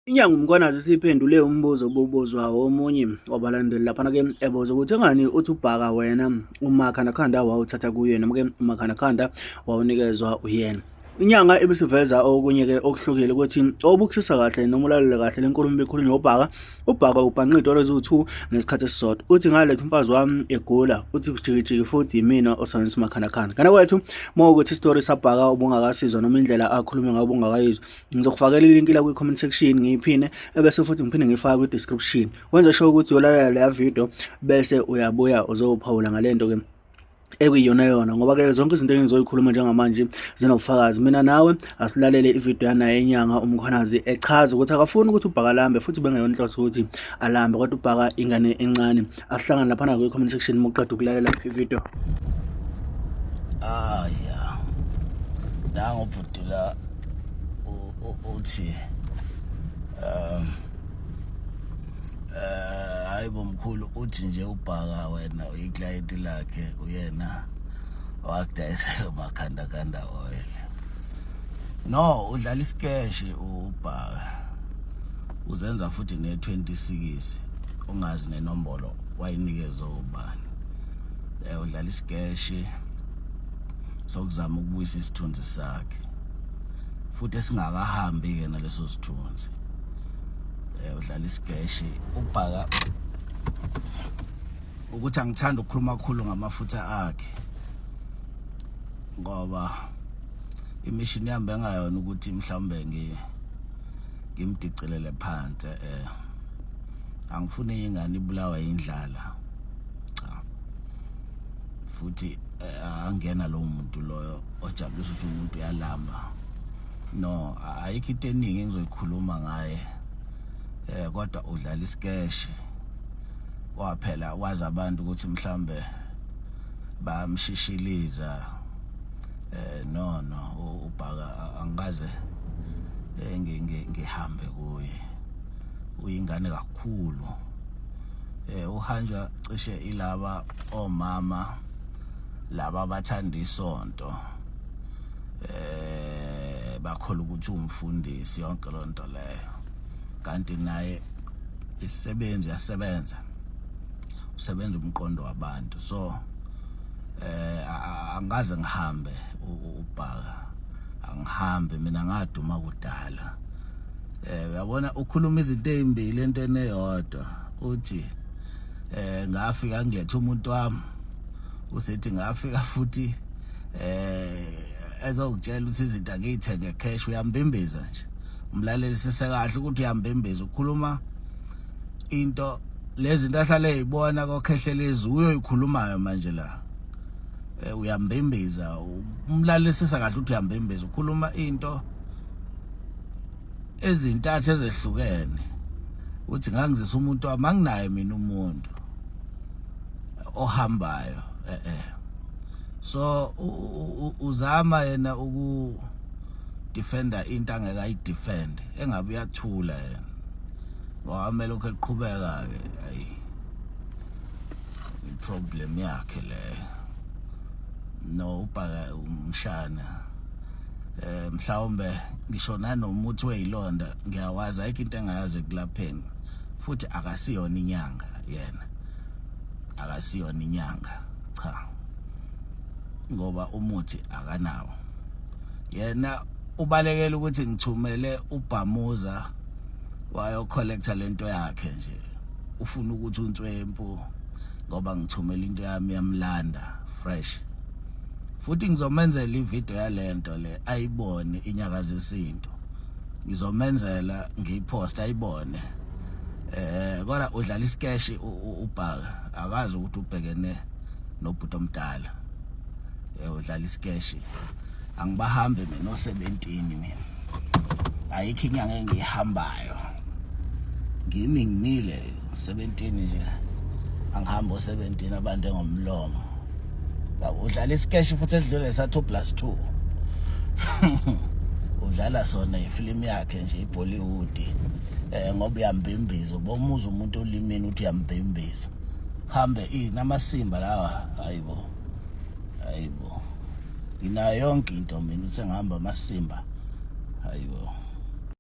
Inyanga uMkhwanazi isiphendule umbuzo obubuzwa omunye wabalandeli laphana-ke ebuza ukuthi engani uthi uBhaka wena umakhandakhanda wawuthatha kuye noma-ke umakhandakhanda wawunikezwa uyena. Inyanga ibisiveza okunye-ke okuhlukile ukuthi obukusisa kahle noma ulalele kahle le nkulumo ebikhulunywa uBhaka, uBhaka ubhanqa iy'tolo eziwu-two ngesikhathi esisodwa. Uthi ngaletha umfazi wami egula, uthi jikijiki futhi yimina osebenzisa umakhandakhanda. Ngane kwethu, uma ukuthi isitori saBhaka ubungakasizwa noma indlela akhulume ngayo ubungakayizwa, ngizokufakela ilinki la kwi-comment section ngiyiphine ebese futhi ngiphinde ngiyifake kwi-description wenze sure ukuthi uyolalela leya video bese uyabuya uzophawula ngale nto ke ekuyiyona yona ngoba ke zonke izinto engizoyikhuluma njengamanje zinobufakazi mina nawe asilalele ividiyo yanaye inyanga uMkhwanazi echaza ukuthi akafuni ukuthi uBhaka alambe futhi bengeyona inhloso ukuthi alambe kodwa uBhaka ingane encane asihlangane laphana kwi-comment section uma uqeda ukulalela ividiyo. Ah yeah. Nangu bhuti la uthi hayi bomkhulu uthi nje uBhaka wena uyiclient lakhe uyena owakudayisela umakhanda kanda oil. No, udlala isikeshi uBhaka. Uzenza futhi ne-26 ungazi nenombolo wayinikezwe ubani. Udlala isikeshi sokuzama ukubuyisa isithunzi sakhe futhi esingakahambi ke naleso sithunzi. Udlala isikeshi uBhaka ukuthi angithanda ukukhuluma kakhulu ngamafutha akhe ngoba imishini yami bengayona ukuthi mhlawumbe ngimdicilele phansi. Angifuni ingane ibulawa indlala, cha. Futhi angena lowo muntu loyo ojabulisa ukuthi umuntu uyalamba. No, ayikho into eningi engizoyikhuluma ngaye, kodwa udlala isikeshi waphela wazi abantu ukuthi mhlambe bayamshishiliza. No no, uBhaka angikaze ngihambe kuye, uyingane kakhulu. Uhanjwa cishe ilaba omama laba abathanda isonto, bakhola ukuthi umfundisi yonke lonto leyo, kanti naye isisebenzi, uyasebenza, usebenza umqondo wabantu. So angaze ngihambe uBhaka, angihambe mina, ngaduma kudala. Uyabona ukhuluma izinto ezimbili entweni eyodwa. Uthi ngafika ngiletha umuntu wami, usethi ngafika futhi ezokutshela ukuthi izinto angiyithenge cash. Uyambimbiza nje, umlaleli sisekahle ukuthi uyambimbiza, ukhuluma into lezi zinto ahlale eyibona koKhehlelezi uyoyikhulumayo manje la. Uyambimbiza, umlalelisisa kahle ukuthi uyambimbiza, ukhuluma into ezintathu ezehlukene. Uthi ngangizisa umuntu wami, anginaye mina umuntu ohambayo. So uzama yena uku defenda into angeke ayidefend, engabe uyathula yena ngoba kumele lokhu eqhubeka ke. Ayi, iproblem yakhe leyo. No, uBhaka umshana, mhlawumbe ngisho nanomuthi weyilonda ngiyawazi, ayikho into engayazi ekulapheni. Futhi akasiyona inyanga yena, akasiyona inyanga, cha, ngoba umuthi akanawo yena. Ubalekela ukuthi ngithumele uBhamuza wayo collector lento yakhe nje, ufuna ukuthi unswempu ngoba ngithumela into yami yamlanda fresh. Futhi ngizomenzela ivideo yalento le ayibone inyaka zesinto, ngizomenzela ngiyipost ayibone. Kodwa udlala isikeshi uBhaka, akazi ukuthi ubhekene nobhuti omdala. Udlala isikeshi, angibahambe mina o17 mina, ayikho inyanga engiyihambayo, ngimi ngimile 17 nje, angihamba o17 abantu engomlomo. Udlala isikeshi futhi edlule sa 2 plus 2, udlala sona ifilimu yakhe nje iBollywood, ngoba uyambimbiza, ubomuza umuntu olimini uthi uyambimbiza hambe ini amasimba lawa. Hayibo, hayibo, nginayo yonke into mina, uthi ngihamba amasimba, hayibo.